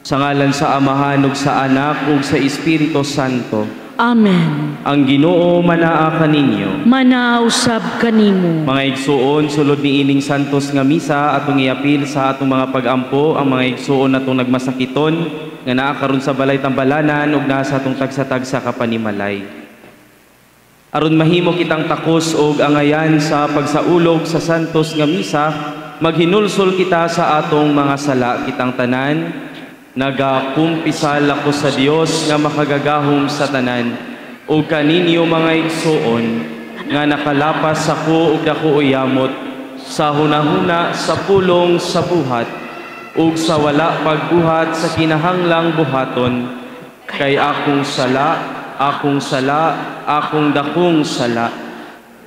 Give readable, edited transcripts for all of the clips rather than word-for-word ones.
Sa ngalan sa Amahan ug sa Anak ug sa Espiritu Santo. Amen. Ang Ginoo manaa kaninyo. Manausab kanimo. Mga igsuon, sulod niining santos nga misa atong iapil sa atong mga pagampo ang mga igsuon natong nagmasakiton nga naa karon sa balay tambalanan ug naa sa atong tagsa-tagsa ka panimalay. Aron mahimo kitang takos og angayan sa pagsaulog sa santos nga misa, maghinulsol kita sa atong mga sala kitang tanan. Nagakumpisal ako sa Dios nga makagagahom sa tanan ug kaninyo mga igsuon nga nakalapas ako ug dako uyamot sa hunahuna, sa pulong, sa buhat ug sa wala pagbuhat sa kinahanglang buhaton, kay akong sala, akong sala, akong dakong sala.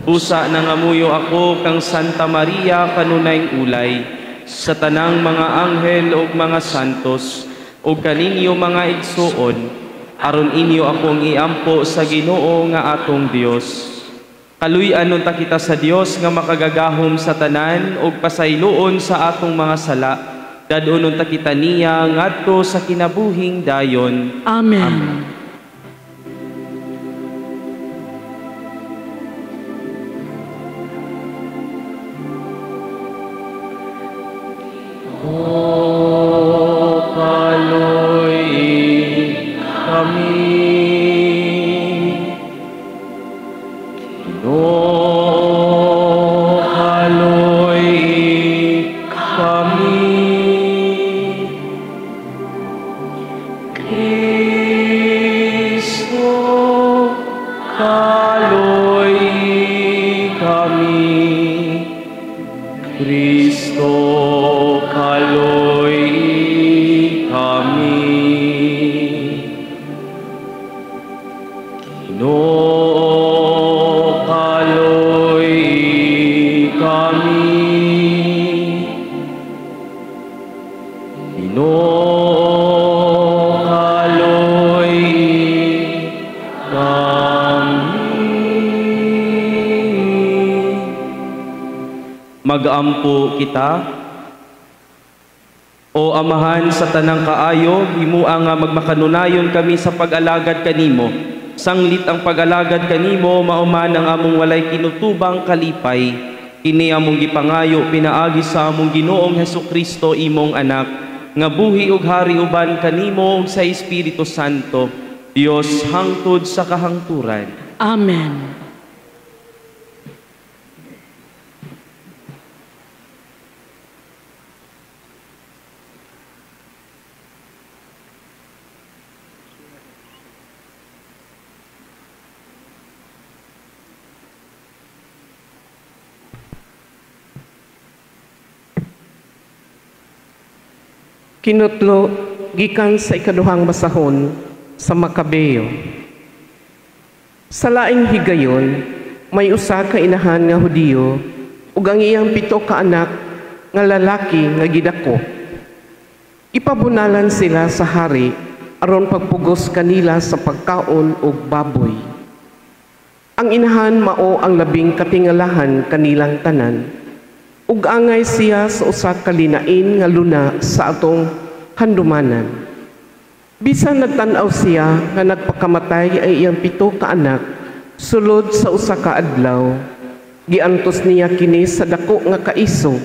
Busa nangamuyo ako kang Santa Maria kanunayng ulay, sa tanang mga anghel ug mga santos ug kaninyo mga igsuon, aron inyo akong iampo sa Ginoo nga atong Dios. Kaluy-an unta kita sa Dios nga makagagahom sa tanan ug pasayloon sa atong mga sala. Dad-on unta kita niya ngadto sa kinabuhing dayon. Amen. Amen. Magampo kita. O Amahan sa tanang kaayo, himua nga magmakanunayon kami sa pag-alagad kanimo. Sanglit ang pag-alagad kanimo, mauman ang among walay kinutubang kalipay. Kini among gipangayo pinaagi sa among Ginoong Hesukristo, imong anak, nga buhi ug hari uban kanimo ug sa Espiritu Santo, Dios hangtod sa kahangturan. Amen. Kinutlo gikan sa ikaduhang basahon sa Makabeo. Sa laing higayon, may usa ka inahan nga Hudiyo ug ang iyang 7 ka anak nga lalaki nga gidako. Ipabunalan sila sa hari aron pagpugos kanila sa pagkaon og baboy. Ang inahan mao ang labing katingalahan kanilang tanan. Ug angay siya sa usa ka linain nga luna sa atong handumanan. Bisan nagtan-aw siya nga nagpakamatay ang iyang 7 ka anak sulod sa usa ka adlaw, giantos niya kini sa dako nga kaisog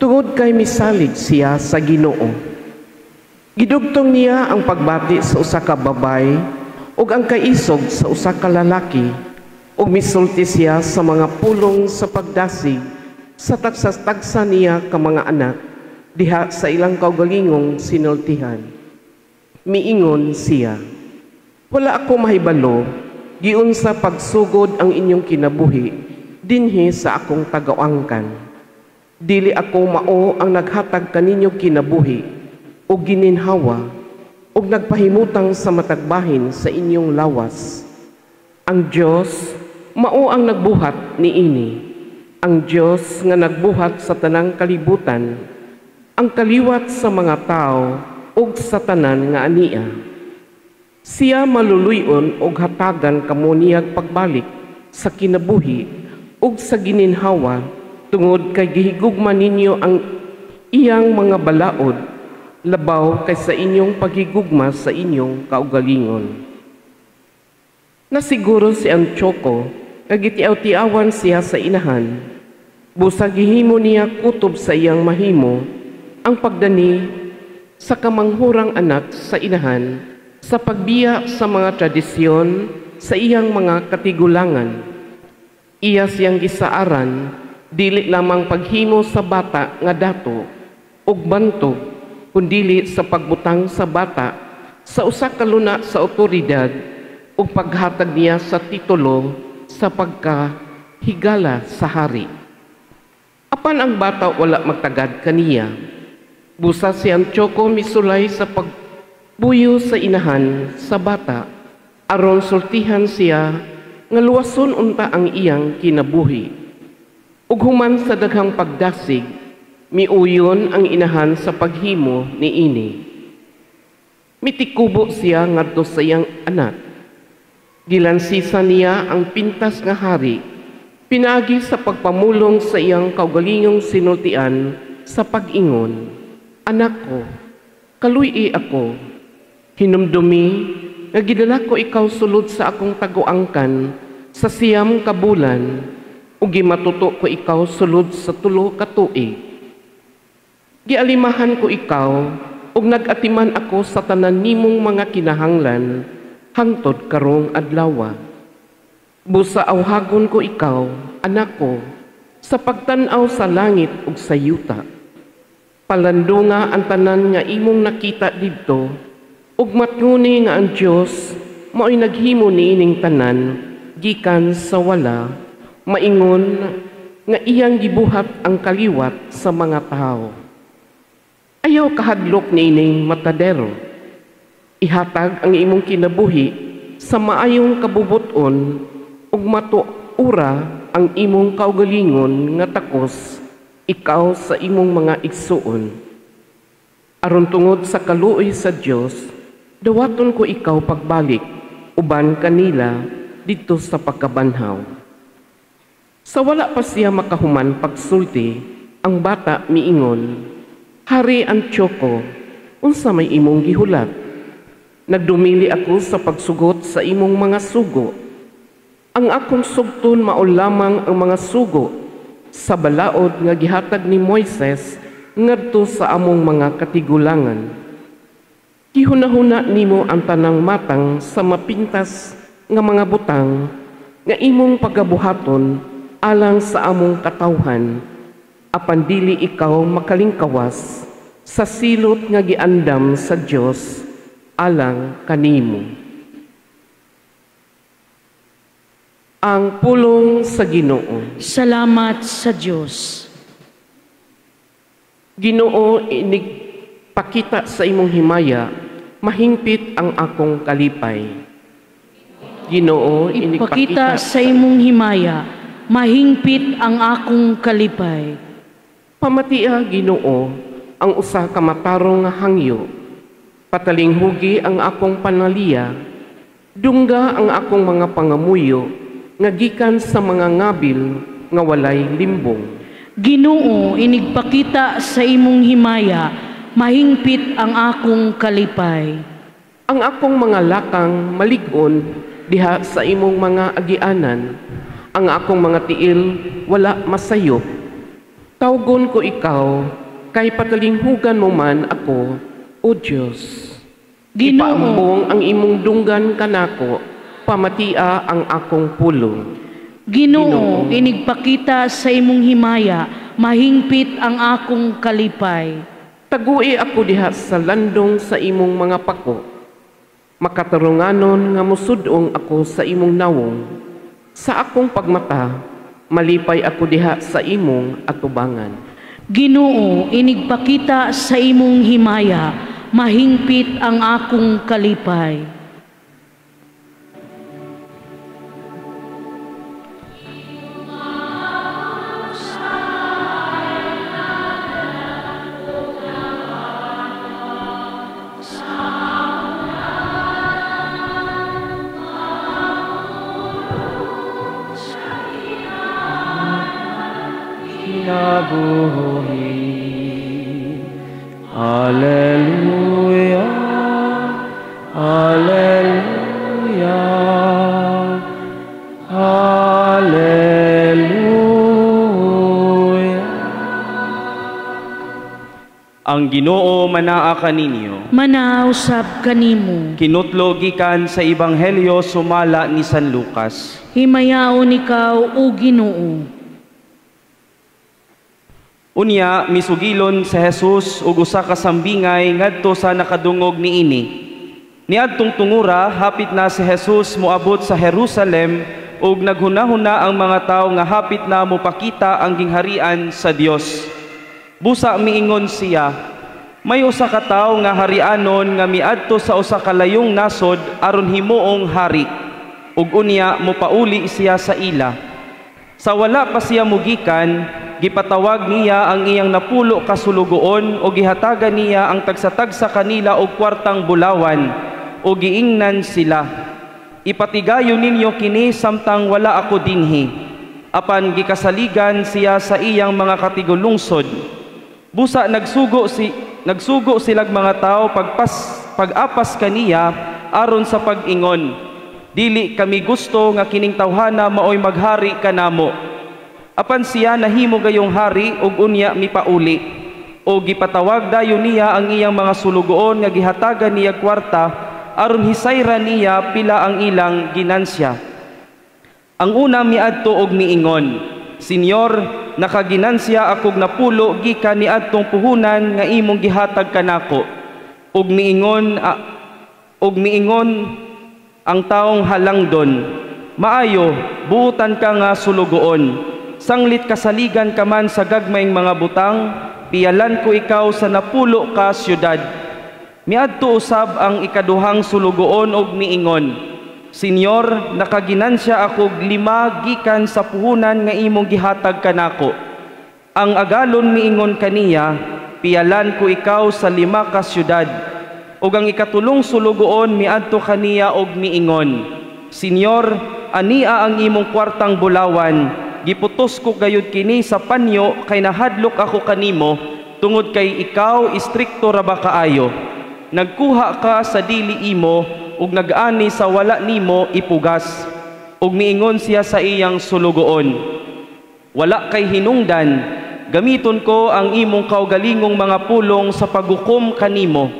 tungod kay misalig siya sa Ginoo. Gidugtong niya ang pagbati sa usa ka babay ug ang kaisog sa usa ka lalaki, ug misulti siya sa mga pulong sa pagdasig sa tagsa-tagsa niya ka mga anak diha sa ilang kaugalingong sinultihan. Miingon siya, "Wala ako mahibalo, giunsa pagsugod ang inyong kinabuhi dinhi sa akong tagaangkan. Dili ako mao ang naghatag kaninyo kinabuhi o gininhawa o nagpahimutang sa matagbahin sa inyong lawas. Ang Dios mao ang nagbuhat niini. Ang Dios nga nagbuhat sa tanang kalibutan, ang kaliwat sa mga tao ug sa tanan nga ania. Siya maluluyon og hatagan kamo niyag pagbalik sa kinabuhi ug sa gininhawa tungod kay gihigugma ninyo ang iyang mga balaod labaw kaysa inyong paghigugma sa inyong kaugalingon. Nasiguro si Antioco nga gitiaw-tiawan siya sa inahan. Busa gihimo niya kutob sa iyang mahimo ang pagdani sa kamanghurang anak sa inahan sa pagbiya sa mga tradisyon sa iyang mga katigulangan. Iya siyang gisaaran dili lamang paghimo sa bata nga dato ug bantog, kundili sa pagbutang sa bata sa usa ka luna sa otoridad ug paghatag niya sa titulo sa pagkahigala sa hari. Apan ang bata wala magtagad kaniya. Busa si Antioco misulay sa pagbuyo sa inahan sa bata aron sultihan siya nga luwason unta ang iyang kinabuhi. Ug human sa daghang pagdasig, miuyon ang inahan sa paghimo niini. Mitikubo siya ngadto sa iyang anak. Gilansisa niya ang pintas nga hari, pinaagi sa pagpamulong sa iyang kaugalingong sinultian sa pag-ingon, "Anak ko, kaluy-i ako. Hinumdumi nga gidala ko ikaw sulod sa akong taguangkan sa 9 ka bulan, ug gimatuto ko ikaw sulod sa 3 ka tuig. Gialimahan ko ikaw ug nag-atiman ako sa tanan nimong mga kinahanglan hangtod karong adlawa. Busa awhagon ko ikaw, anak ko, sa pagtan-aw sa langit ug sa yuta. Palandunga ang tanan nga imong nakita didto, ug matnguni nga ang Dios mao'y naghimo niining tanan gikan sa wala, maingon nga iyang gibuhat ang kaliwat sa mga tawo. Ayaw kahadlok niining matadero. Ihatag ang imong kinabuhi sa maayong kabubuton ug matuura ang imong kaugalingon nga takos ikaw sa imong mga igsuon. Aron tungod sa kaluoy sa Dios, dawaton ko ikaw pagbalik uban kanila didto sa pagkabanhaw." Sa wala pa siya makahuman pagsulti, ang bata miingon, "Hari Antioco, unsa may imong gihulat? Nagdumili ako sa pagsugot sa imong mga sugo. Ang akong sugton mao lamang ang mga sugo sa balaod nga gihatag ni Moises ngadto sa among mga katigulangan. Gihunahuna nimo ang tanang matang sa mapintas nga mga butang nga imong pagabuhaton alang sa among katawhan, apan dili ikaw makalingkawas sa silot nga giandam sa Dios alang kanimo." Ang pulong sa Ginoo. Salamat sa Dios. Ginoo, inigpakita sa imong himaya, mahingpit ang akong kalipay. Ginoo, inigpakita sa imong himaya, mahingpit ang akong kalipay. Pamatia, Ginoo, ang usa ka matarong nga hangyo. Patalinghugi ang akong panaliya, dungga ang akong mga pangamuyo, nga gikan sa mga ngabil nga walay limbong. Ginoo, inigpakita sa imong himaya, mahingpit ang akong kalipay. Ang akong mga lakang malig-on diha sa imong mga agianan, ang akong mga tiil wala masayop. Tawgon ko ikaw, kay patalinghugan mo man ako, O Dios. Ginoo, ipaambong ang imong dunggan kanako, pamatia ang akong pulong. Ginoo, inigpakita sa imong himaya, mahingpit ang akong kalipay. Tagui ako diha sa landong sa imong mga pako. Makatarunganon nga musudong ako sa imong nawong. Sa akong pagmata, malipay ako diha sa imong atubangan. Ginoo, inigpakita sa imong himaya, mahingpit ang akong kalipay. Kinabuhi. Alleluia. Ang Ginoo manaa kaninyo. Manausab kanimo. Kinutlo gikan sa Ebanghelyo sumala ni San Lucas. Himayaon ikaw, o Ginoo. Unya misugilon sa Jesus ug usa ka sambingay ngadto sa nakadungog niini. Niadtong tungura hapit na si Jesus moabot sa Jerusalem ug naghunahuna ang mga tawo nga hapit na mopakita ang gingharian sa Dios. Busa miingon siya, may usa ka tawo nga harianon nga miadto sa usa ka layong nasod aron himuong hari, ug unya mopauli siya sa ila. Sa wala pa siya mugikan, gipatawag niya ang iyang 10 ka sulugoon ug gihatagan niya ang tagsa-tagsa kanila og kwartang bulawan ug giingnan sila, "Ipatigayon ninyo kini samtang wala ako dinhi." Apan gikasaligan siya sa iyang mga katigulungsod. Busa nagsugo silag mga tao pag-apas kaniya aron sa pag-ingon, "Dili kami gusto nga kining tawhana maoy maghari kanamo." Apan siya nahimo gayong hari ug unya mipauli. O gipatawag dayon niya ang iyang mga sulugoon nga gihatagan niya kwarta aron hisayra niya pila ang ilang ginansya. Ang una miadto og miingon, "Senyor, nakaginansya akog 10 gikan niadtong puhunan nga imong gihatag kanako." Ug miingon ang taong halangdon, "Maayo, buutan ka nga sulugoon. Sanglit kasaligan ka man sa gagmayng mga butang, piyalan ko ikaw sa 10 ka syudad." Miadto usab ang ikaduhang sulugoon og miingon, "Senyor, nakaginansya akog 5 gikan sa puhunan nga imong gihatag kanako." Ang agalon miingon kaniya, "Piyalan ko ikaw sa 5 ka syudad." Ug ang ikatulong sulugoon miadto kaniya og miingon, "Senyor, ania ang imong kwartang bulawan, giputos ko gayud kini sa panyo kay nahadlok ako kanimo, tungod kay ikaw istrikto ra ba kaayo. Nagkuha ka sa dili imo ug nag-ani sa wala nimo ipugas." Ug miingon siya sa iyang sulugoon, "Wala kay hinungdan, gamiton ko ang imong kaugalingong mga pulong sa paghukom kanimo.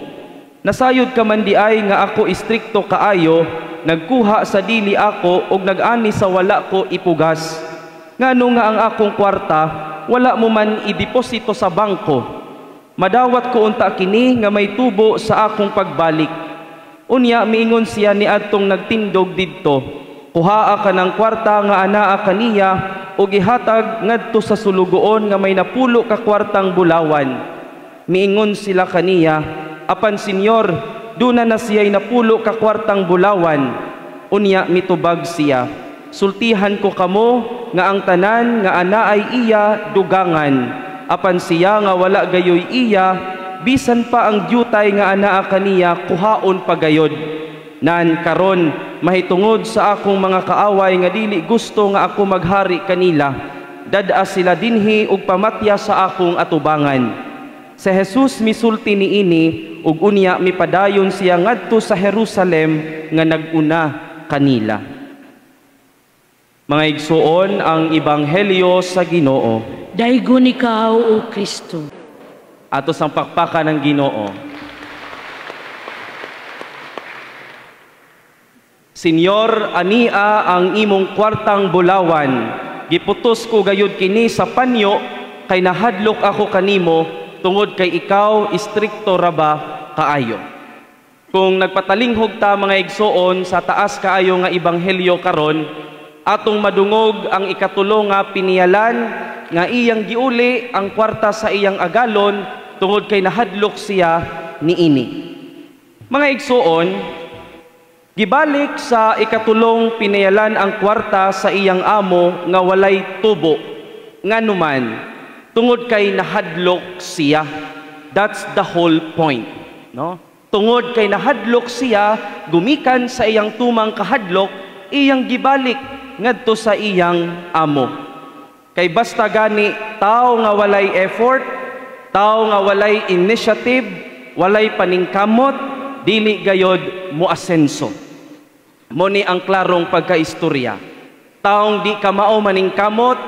Nasayod ka man diay nga ako istrikto kaayo, nagkuha sa dili ako ug nag-ani sa wala ko ipugas. Ngano nga ang akong kwarta wala mo man ideposito sa bangko? Madawat ko unta kini nga may tubo sa akong pagbalik." Unya miingon siya niadtong nagtindog didto, "Kuhaa ka ng kwarta nga anaa kaniya ug ihatag ngadto sa sulugoon nga may 10 ka kwartang bulawan." Miingon sila kaniya, "Apan senyor, duna na siya'y 10 ka kwartang bulawan." Unya mitubag siya, "Sultihan ko kamo nga ang tanan nga anaay iya dugangan, apan siya nga wala gayoy iya, bisan pa ang dyutay nga anaa kaniya kuhaon pagayod. Nan karon mahitungod sa akong mga kaaway nga dili gusto nga ako maghari kanila, dad-a sila dinhi ug pamatya sa akong atubangan." Sa Jesus misulti niini ug unya mipadayon siya ngadto sa Jerusalem nga nag-una kanila. Mga igsuon, ang ebanghelyo sa Ginoo. Daygon ikaw, O Kristo. Ato sang pakpakan ng Ginoo. "Senyor, ania ang imong kwartang bulawan. Giputos ko gayud kini sa panyo kay nahadlok ako kanimo, tungod kay ikaw istrikto ra ba kaayo." Kung nagpatalinghog ta mga igsuon sa taas kaayo nga ebanghelyo karon, atong madungog ang ikatulo nga piniyalan nga iyang giuli ang kwarta sa iyang agalon tungod kay nahadlok siya niini. Mga igsuon, gibalik sa ikatulong pinayalan ang kwarta sa iyang amo nga walay tubo. Nganuman, tungod kay nahadlok siya. That's the whole point, no? Tungod kay nahadlok siya, gumikan sa iyang tumang kahadlok, iyang gibalik ngadto sa iyang amo. Kay basta gani tao nga walay effort, tao nga walay initiative, walay paningkamot, dili gayod mo asenso. Mo ni ang klarong pagkaistorya. Taong di ka mao maningkamot,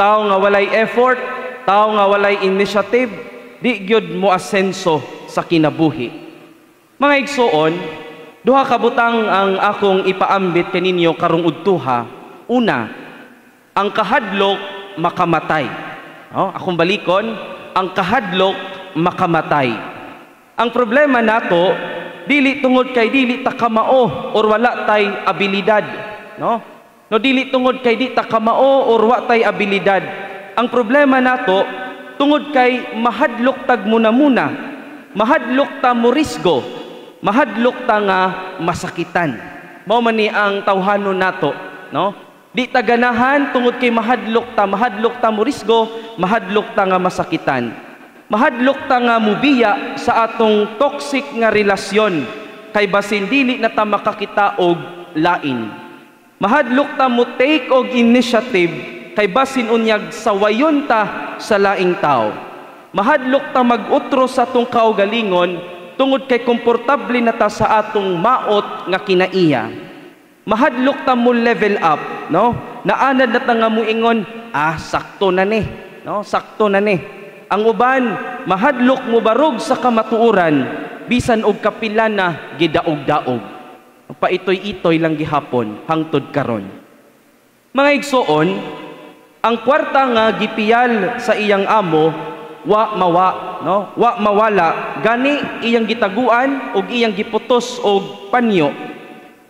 tao nga walay effort, tao nga walay initiative, di gyud mo asenso sa kinabuhi. Mga igsoon, duha ka butang ang akong ipaambit kaninyo karong udtuha. Una, ang kahadlok makamatay. No? Akong balikon, ang kahadlok makamatay. Ang problema nato dili tungod kay dili ta kamao or wala tay abilidad, no? No, dili tungod kay di ta kamao or wa tay abilidad. Ang problema nato tungod kay mahadlok tag muna-muna, mahadlok ta mo risgo, mahadlok ta nga masakitan. Mao man ni ang tawhanon nato, no? Di ta ganahan tungod kay mahadlok ta mo risgo, mahadlok ta nga masakitan. Mahadlok ta nga mubiya sa atong toxic nga relasyon kay basin dili na ta makakita og lain. Mahadlok ta mo take og initiative kay basin unyag sawayon ta sa laing tao. Mahadlok ta mag-utro sa atong kaugalingon tungod kay komportable na ta sa atong maot nga kinaiya. Mahadlok ta mo level up, no? Naanad na ta nga muingon, sakto na ni, no? Sakto na ni. Ang uban mahadlok mo barog sa kamatuoran bisan og kapila na gidaog-daog. Paitoy-itoy lang gihapon hangtod karon. Mga igsoon, ang kwarta nga gipiyal sa iyang amo wa mawa, no? Wa mawala, gani iyang gitaguan og iyang giputos og panyo.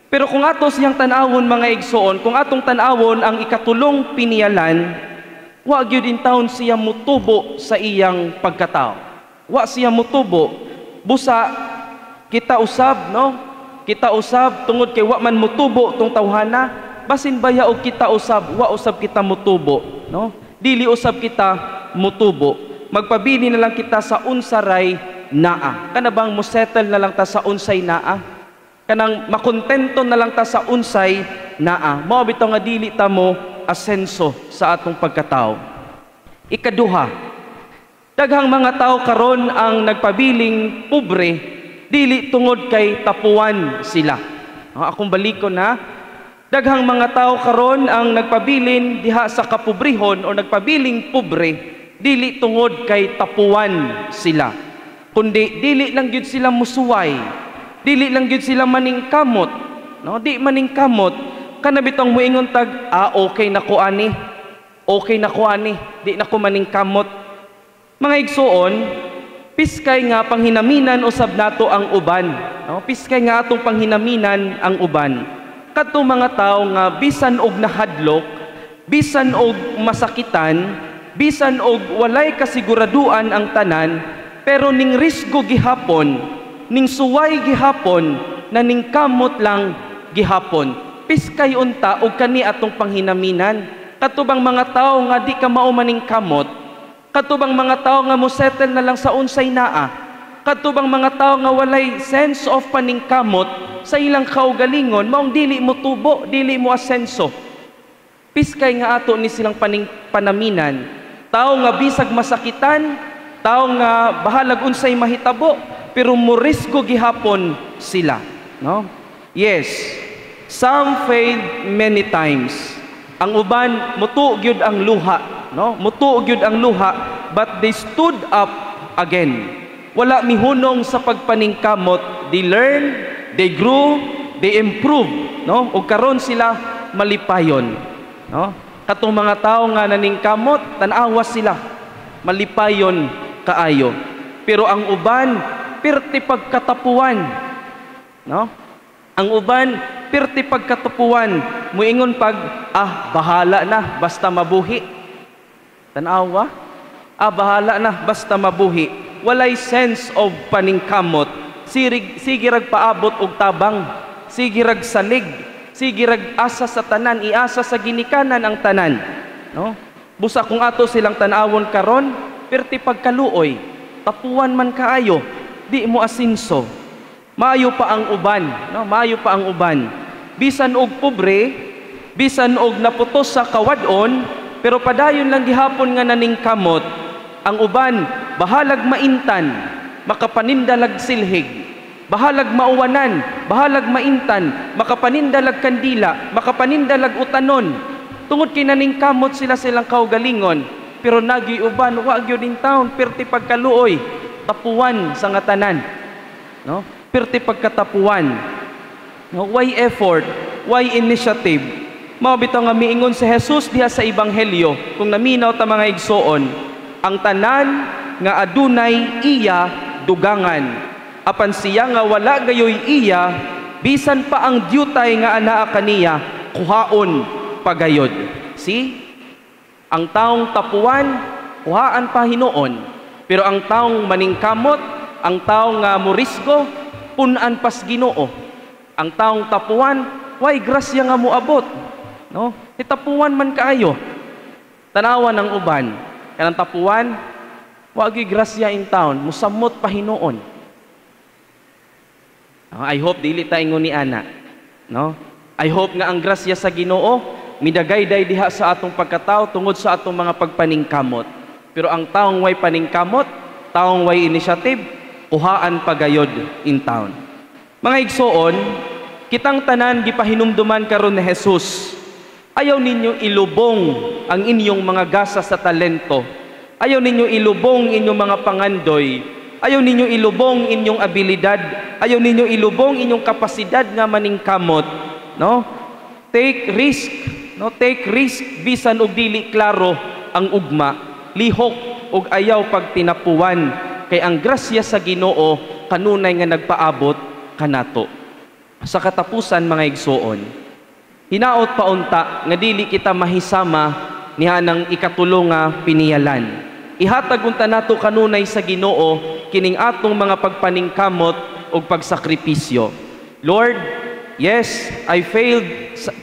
Pero kung ato siyang tan-awon, mga igsoon, kung atong tan-awon ang ikatulong piniyalan, wa gyud in taon siya mutubo sa iyang pagkatao. Wa siya mutubo. Busa kita usab, no? Kita usab tungod kay wa man mutubo tong tawhana, basin baya og kita usab, wa usab kita mutubo, no? Dili usab kita mutubo. Magpabili na lang kita sa unsaray naa. Kana bang mo settle na lang ta sa unsay naa? Kanang makontento na lang ta sa unsay naa. Mao bitaw nga dili ta mo asenso sa atong pagkatao. Ikaduha, daghang mga tao karon ang nagpabiling pobre dili tungod kay tapuan sila. Akong balikon ha. Daghang mga tao karon ang nagpabilin diha sa kapobrehon o nagpabiling pobre dili tungod kay tapuan sila, kundi dili lang gyud sila musuway, dili lang gyud sila maningkamot, no? Di maningkamot. Kana bitong muingon tag, okay na ko ani, okay na ko ani, di na ko maningkamot. Mga igsoon, piskay nga panghinaminan usab nato ang uban, no? Piskay nga atong panghinaminan ang uban. Kadtong mga tawo nga bisan og nahadlok, bisan og masakitan, bisan og walay kasiguraduan ang tanan, pero ning risgo gihapon, ning suway gihapon, na ning kamot lang gihapon. Piskay unta og kani atong panghinaminan. Katubang mga tawo nga di ka mao maning kamot, katubang mga tawo nga mo settle na lang sa unsay naa, katubang mga tawo nga walay sense of paningkamot sa ilang kaugalingon, maong dili mo tubo, dili mo asenso. Piskay nga ato ni silang panaminan. Tao nga bisag masakitan, tao nga bahalag unsay mahitabo, pero morisgo gihapon sila, no? Yes, some failed many times. Ang uban mutuo gyud ang luha, no? Mutuo gyud ang luha, but they stood up again. Wala mihunong sa pagpaningkamot. They learn, they grew, they improve, no? Ug karon sila malipayon, no? Katong mga tawo nga naningkamot, tan-awa sila, malipayon kaayo. Pero ang uban pirti pagkatapuan, no? Ang uban pirti pagkatapuan, muingon pag bahala na basta mabuhi. Tan-awa, bahala na basta mabuhi. Walay sense of paningkamot. Sige rag paabot og tabang, sige rag salig, sige rag asa sa tanan, iasa sa ginikanan ang tanan, no? Busa kung ato silang tan-awon karon, pirti pagkaluoy, tapuan man kaayo, di mo asinso. Maayo pa ang uban, no? Maayo pa ang uban. Bisan og pobre, bisan og naputos sa kawad-on, pero padayon lang gihapon nga naningkamot. Ang uban bahalag maintan, makapanindalag silhig, bahalag mauwanan, bahalag maintan, makapanindalag kandila, makapanindalag utanon. Tungod kay naningkamot sila silang kaugalingon. Pero nagi uban wa gyud in town, perti pagkaluoy, tapuan sa nga tanan. No? Perti pagkatapuan. No? Why effort? Why initiative? Mao bitaw nga miingon si Jesus diha sa ebanghelyo, kung naminaw ta mga igsoon, ang tanan nga adunay iya dugangan. Apan siya nga wala gayoy iya, bisan pa ang dyutay nga anaa kaniya, kuhaon pagayod. See? Ang taong tapuan, kuhaan pa hinuon. Pero ang taong maningkamot, ang taong nga morisgo, pun-an pas Ginoo. Ang taong tapuan, way grasya nga moabot. No? Itapuan man kaayo. Tanawan ang uban. Kanang tapuan, wagi grasya in town, musamot pa hinuon. I hope dili ta ingon ni ana. No? I hope nga ang grasya sa Ginoo midagayday diha sa atong pagkatao tungod sa atong mga pagpaningkamot. Pero ang taong way paningkamot, taong way initiative, kuhaan pagayod in town. Mga igsoon, kitang tanan gipahinumduman karon ni Jesus. Ayaw ninyo ilubong ang inyong mga gasa sa talento. Ayaw ninyo ilubong inyong mga pangandoy. Ayaw ninyo ilubong inyong abilidad. Ayaw ninyo ilubong inyong kapasidad nga maningkamot, no? Take risk, no? Take risk bisan og dili klaro ang ugma. Lihok og ayaw pagtinapuan kay ang grasya sa Ginoo kanunay nga nagpaabot kanato. Sa katapusan mga igsoon, hinaot paunta nga dili kita mahisama niha ng ikatulo nga piniyalan. Ihatag unta nato kanunay sa Ginoo kining atong mga pagpaningkamot ug pagsakripisyo. Lord, yes, I failed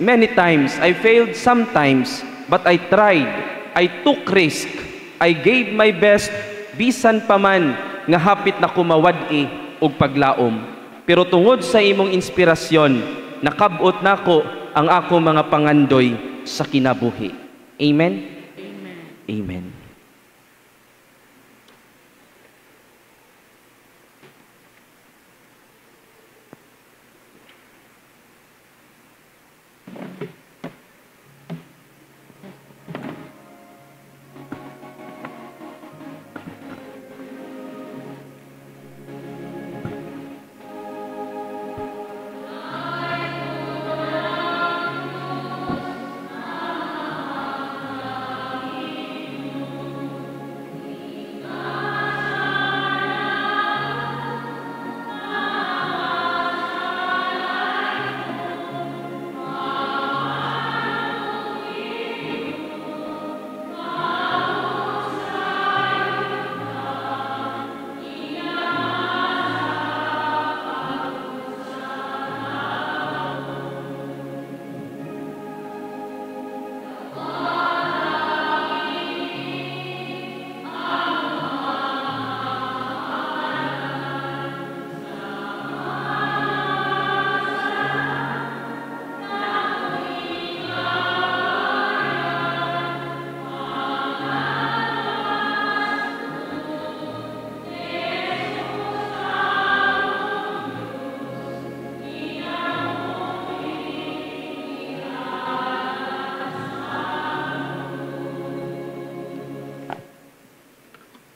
many times. I failed sometimes, but I tried. I took risk. I gave my best bisan pa man nga hapit na kumawad-i og paglaom. Pero tungod sa imong inspirasyon, nakab-ot nako ang ako mga pangandoy sa kinabuhi. Amen? Amen. Amen.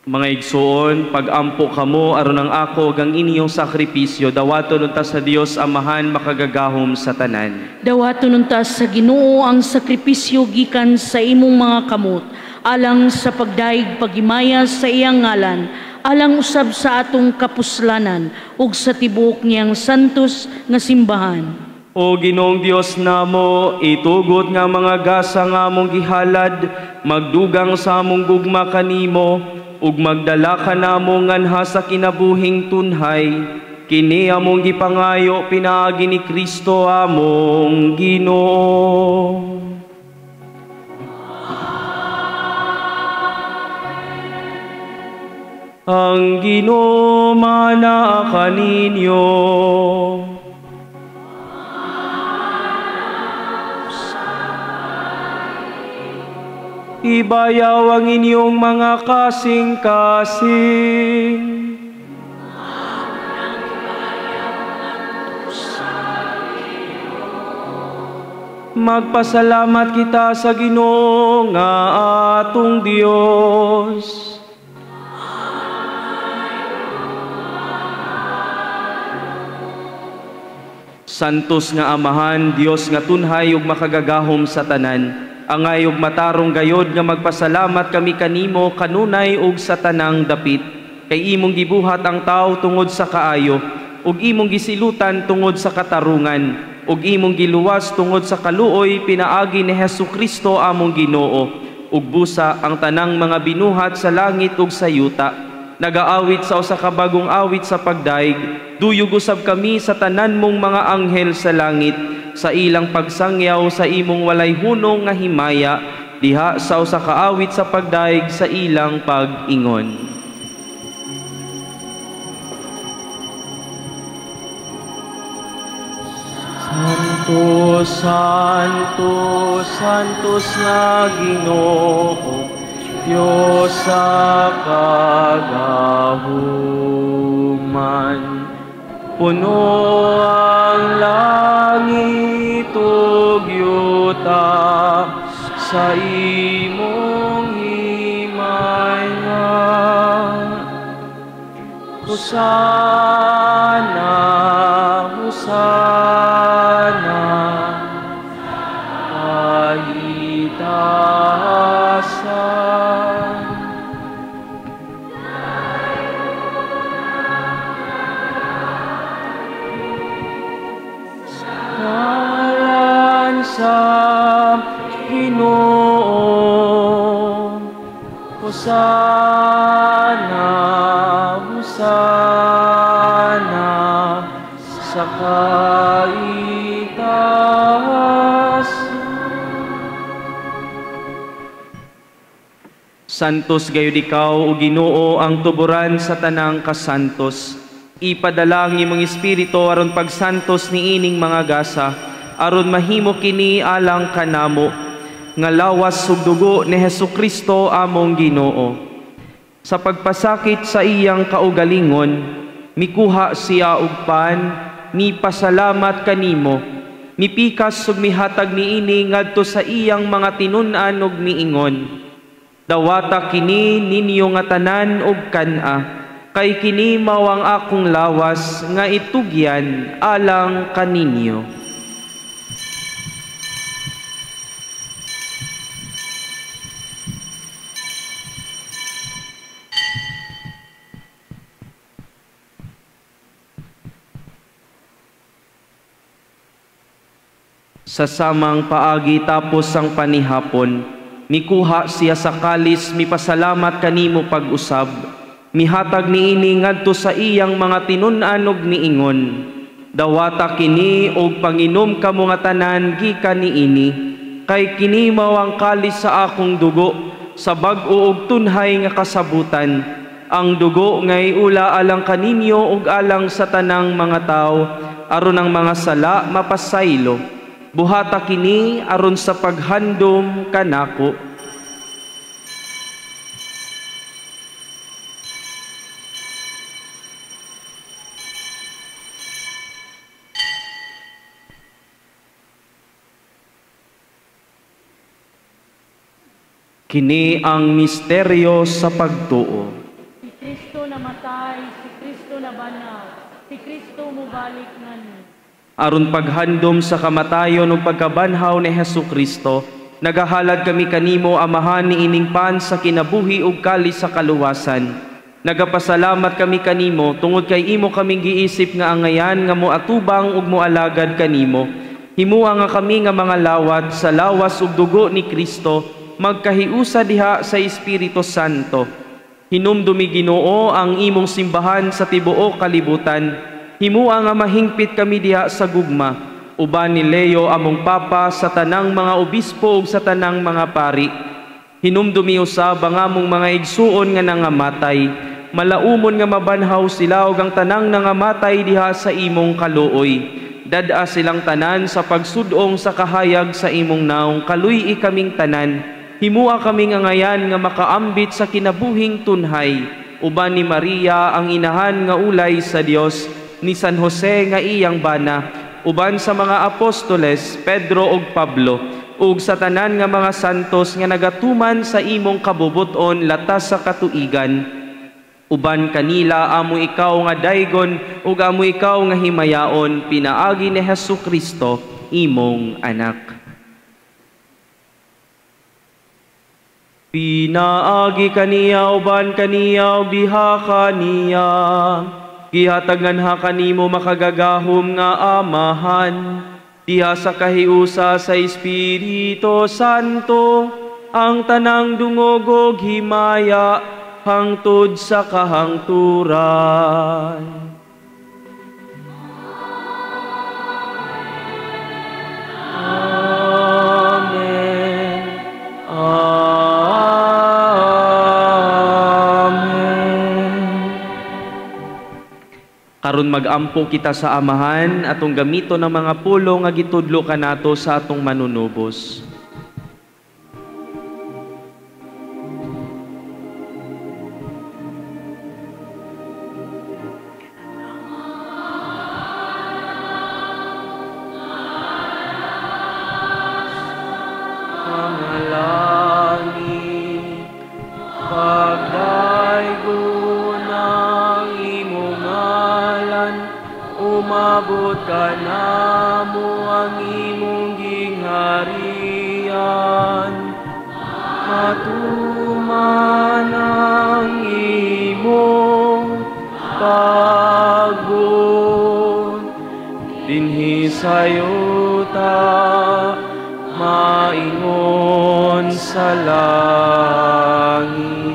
Mga igsoon, pag-ampo kamo aron ang ako gang inyong sakripisyo, dawaton unta sa Dios Amahan makagagahom sa tanan. Dawaton unta sa Ginoo ang sakripisyo gikan sa imong mga kamot, alang sa pagdaig pagimaya sa iyang ngalan, alang usab sa atong kapuslanan ug sa tibuok niyang santos nga simbahan. O Ginoong Dios namo, itugot nga mga gasa nga among gihalad, magdugang sa among gugma kanimo, ug magdala ka namo nganha sa kinabuhing tunhay, kini among gipangayo pinaagi ni Kristo among Ginoo. Ang Ginoo manaa kaninyo. Ibayaw ang inyong mga kasing-kasing. Magpasalamat kita sa Ginoo nga atong Dios. Santos nga Amahan, Dios nga tunhay ug makagagahom sa tanan, angay ug matarong gayod nga magpasalamat kami kanimo kanunay ug sa tanang dapit, kay imong gibuhat ang tawo tungod sa kaayo, ug imong gisilutan tungod sa katarungan, ug imong giluwas tungod sa kaluoy pinaagi ni Hesukristo among Ginoo, ug busa ang tanang mga binuhat sa langit ug sa yuta. Nagaawit sa usa ka bagong awit sa pagdaig, duyog usab kami sa tanan mong mga anghel sa langit, sa ilang pagsangyaw sa imong walay hunong nga himaya, diha sa usa ka awit sa pagdaig sa ilang pag-ingon. Santo, Santo, Santos nga Ginoo, Diyos sa kagahuman. Puno ang langit ug yuta sa imong himaya. Hosana, Hosana, kahitasan. Ngalan sa Ginoo, Hosana, Hosana, sa kaitaas. Santos gayud ikaw, o Ginoo, ang tuburan sa tanang kasantos. Ipadala ang imong espiritu aron pagsantos niining mga gasa, aron mahimo kini alang kanamo nga lawas ug dugo ni Hesukristo among Ginoo. Sa pagpasakit sa iyang kaugalingon, mikuha siya og pan, mipasalamat kanimo, mipikas ug mihatag niini ngadto sa iyang mga tinun-an ug miingon, dawata kini ninyo nga tanan og kan-a, kay kini mao ang akong lawas nga itugyan alang kaninyo. Sa samang paagi tapos ang panihapon, mikuha siya sa kalis, mipasalamat kanimo pag-usab, mihatag niini ngadto sa iyang mga tinun-an ug miingon, dawata kini og panginom kamo nga tanan gikan niini, kay kini mao ang kalis sa akong dugo sa bag-o ug tunhay nga kasabutan, ang dugo nga iula alang kaninyo ug alang sa tanang mga tawo, aron ang mga sala mapasaylo. Buhata kini aron sa paghandom kanako. Kini ang misteryo sa pagtuo. Si Kristo namatay, si Kristo nabanhaw, si Kristo mubalik nganhi. Aron paghandom sa kamatayon ug pagkabanhaw ni Hesukristo, nagahalad kami kanimo, Amahan, niining pan sa kinabuhi ug kalis sa kaluwasan. Nagapasalamat kami kanimo tungod kay imo kaming giisip nga angayan nga moatubang ug moalagad kanimo. Himua nga kami nga mga lawat sa lawas ug dugo ni Kristo, magkahiusa diha sa Espiritu Santo. Hinumdumi, Ginoo, ang imong simbahan sa tibuok kalibutan. Himua nga mahingpit kami diha sa gugma, uban ni Leo among Papa, sa tanang mga obispo ug sa tanang mga pari. Hinumdumi usab ang among mga igsuon nga nangamatay, malaumon nga mabanhaw sila ug ang tanang nangamatay diha sa imong kaluoy. Dad-a silang tanan sa pagsudong sa kahayag sa imong naong, kaluy-i kaming tanan. Himua kaming angayan nga makaambit sa kinabuhing tunhay, uban ni Maria ang inahan nga ulay sa Dios, ni San Jose nga iyang bana, uban sa mga apostoles Pedro ug Pablo, ug sa tanan nga mga santos nga nagatuman sa imong kabubuton latas sa katuigan. Uban kanila amo ikaw nga daygon ug amo ikaw nga himayaon pinaagi ni Hesukristo imong anak. Pinaagi kaniya uban kaniya ug diha kaniya, gihatagan ha kanimo makagagahom nga Amahan, diha sa kahiusa sa Espiritu Santo, ang tanang dungog ug himaya hangtod sa kahangturan. Amen. Amen. Karon magampo kita sa Amahan atong gamito ng mga pulo nga gitudlo kanato sa atong manunubos. Pangalangin, pagdaygon ang imong ngalan, umabot ka namo ang imong gingharian, matuman ang imong pagbuot dinhi sa yuta, maingon sa langit.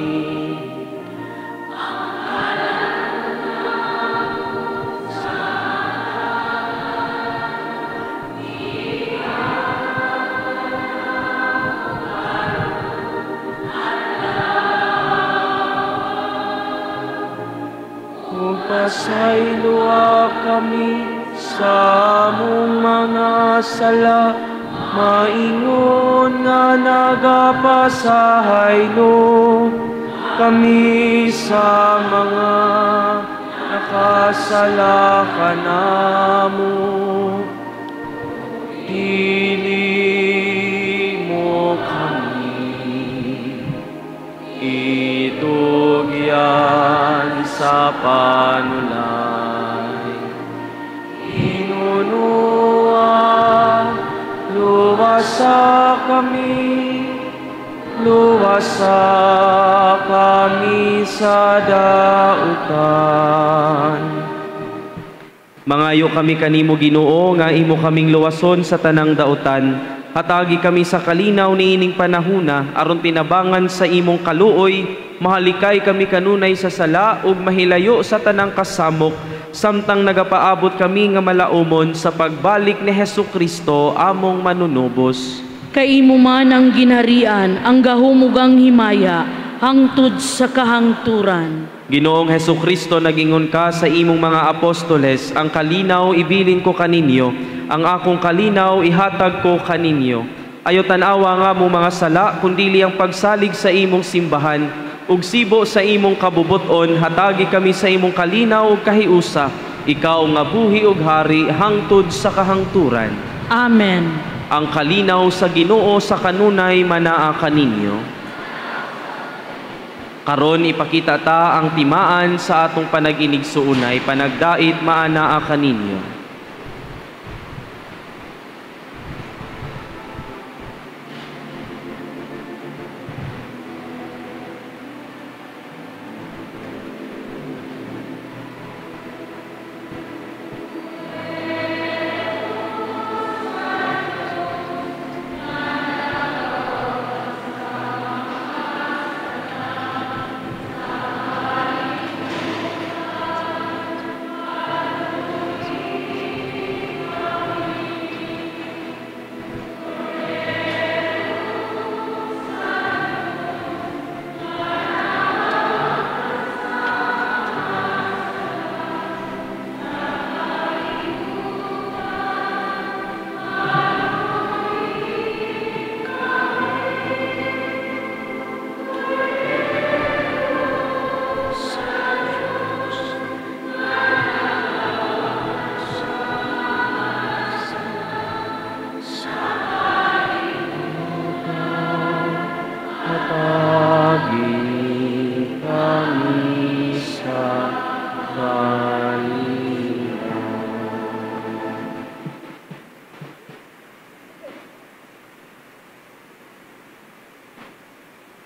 Pasayloa kami sa among mga sala, maingon nga nagapasaylo kami sa mga nakasala kanamo. Dili mo kami itugyan sa panulay. Hinunua, luwasa kami, luwasa kami sa dautan. Mangayo kami kanimo Ginoo nga imo kaming luwason sa tanang dautan. Hatagi kami sa kalinaw niining panahuna aron tinabangan sa imong kaluoy, mahalikay kami kanunay sa sala ug mahilayo sa tanang kasamok, samtang nagapaabot kami nga malaumon sa pagbalik ni Hesukristo among manunubos. Kay imo man ang ginharian, ang gahom ug ang himaya, hangtod sa kahangturan. Ginoong Hesukristo, nagingon ka sa imong mga apostoles, ang kalinaw ibilin ko kaninyo, ang akong kalinaw ihatag ko kaninyo. Ayo tan-awa nga mo mga sala, kundili ang pagsalig sa imong simbahan, ug sibo sa imong kabubuton, hatagi kami sa imong kalinaw ug kahiusa, ikaw nga buhi ug hari hangtod sa kahangturan. Amen. Ang kalinaw sa Ginoo sa kanunay manaa kaninyo. Karon ipakita ta ang timaan sa atong panag-inigsuunay, panagdait maanaa kaninyo.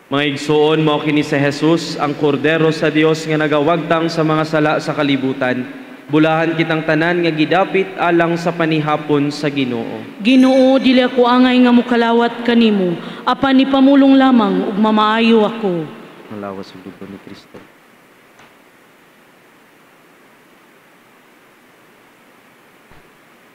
Mga igsoon, mao kini si Jesus, ang Kordero sa Dios nga nagawagtang sa mga sala sa kalibutan. Bulahan kitang tanan nga gidapit alang sa panihapon sa Ginoo. Ginoo, dili ako angay nga mokalawat kanimo, apan ipamulong lamang ug mamaayo ako. Ang lawas ug dugo ni Kristo.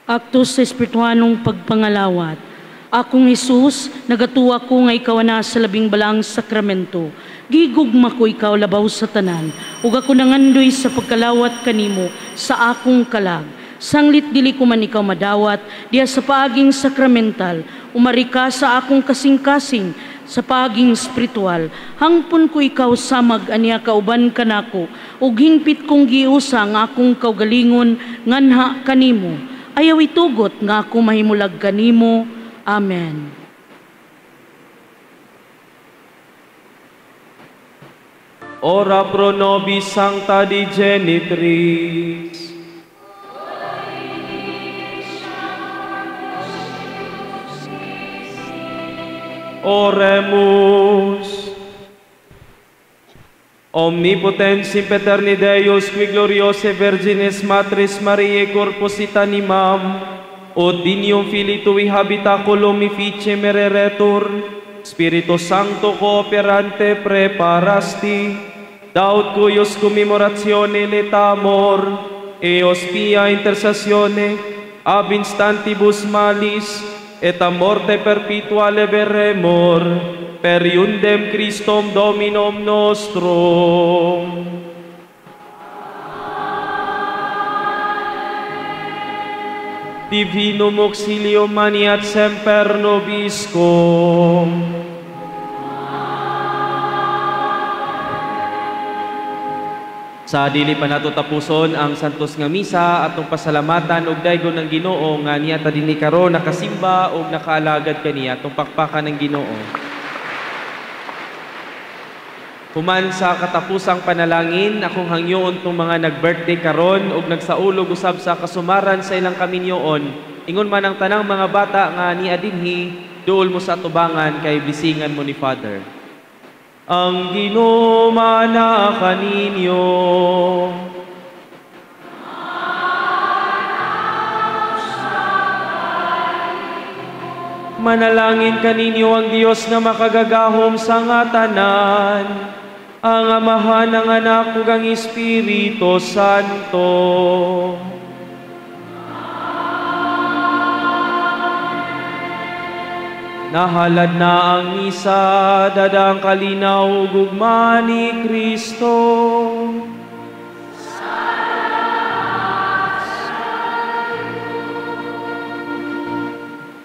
Aktos sa espirituhanong pagpangalawat. Akong Hesus, nagatuwa ko nga ikaw na sa labing balaang sakramento. Gigugma ko ikaw labaw sa tanan, ug ako nangandoy sa pagkalawat kanimo sa akong kalag. Sanglit dili ko man ikaw madawat, diya sa paaging sakramental, umari ka sa akong kasing-kasing sa paaging spiritual. Hangpon ko ikaw samag aniya kauban kanako, ug hingpit kong giusa ang akong kaugalingon nganha kanimo. Ayaw itugot nga ako mahimulag kanimo. Amen. Ora pro nobis sancta Dei genitrix. Oremus. Omnipotens impeterni Deus, qui gloriose Virginis Matris Mariae corpus et animam, ut dinium Filii tui habitaculum effice mereretur, Spiritu Sancto cooperante preparasti, daut cuius commemoratione letamor, eos pia intercessione, ab instantibus malis, et a morte perpetua leberemur, per iundem Christum Dominum nostrum. Divinum auxilium maniat semper nobiscum. Sa dili pa nato tapuson ang santos nga misa, atong pasalamatan og daygon ng Ginoo nga niya ta dinhi karon nakasimba og nakaalagad kaniya, atong pakpakan ng Ginoo. Human sa katapusang panalangin, akong hangyoon tong mga nag-birthday karon og nagsaulog usab sa kasumaran sa ilang kaminyoon. Ingon man ang tanang mga bata nga niya dinhi, duol mo sa atubangan kay bisingan mo ni Father. Ang Ginoo mana kaninyo. Manalangin kaninyo ang Dios nga makagagahom sa nga tanan, ang Amahan, ang Anak ug ang Espiritu Santo. Nahalad na ang misa, dada ang kalinaw ug gugma ni Kristo.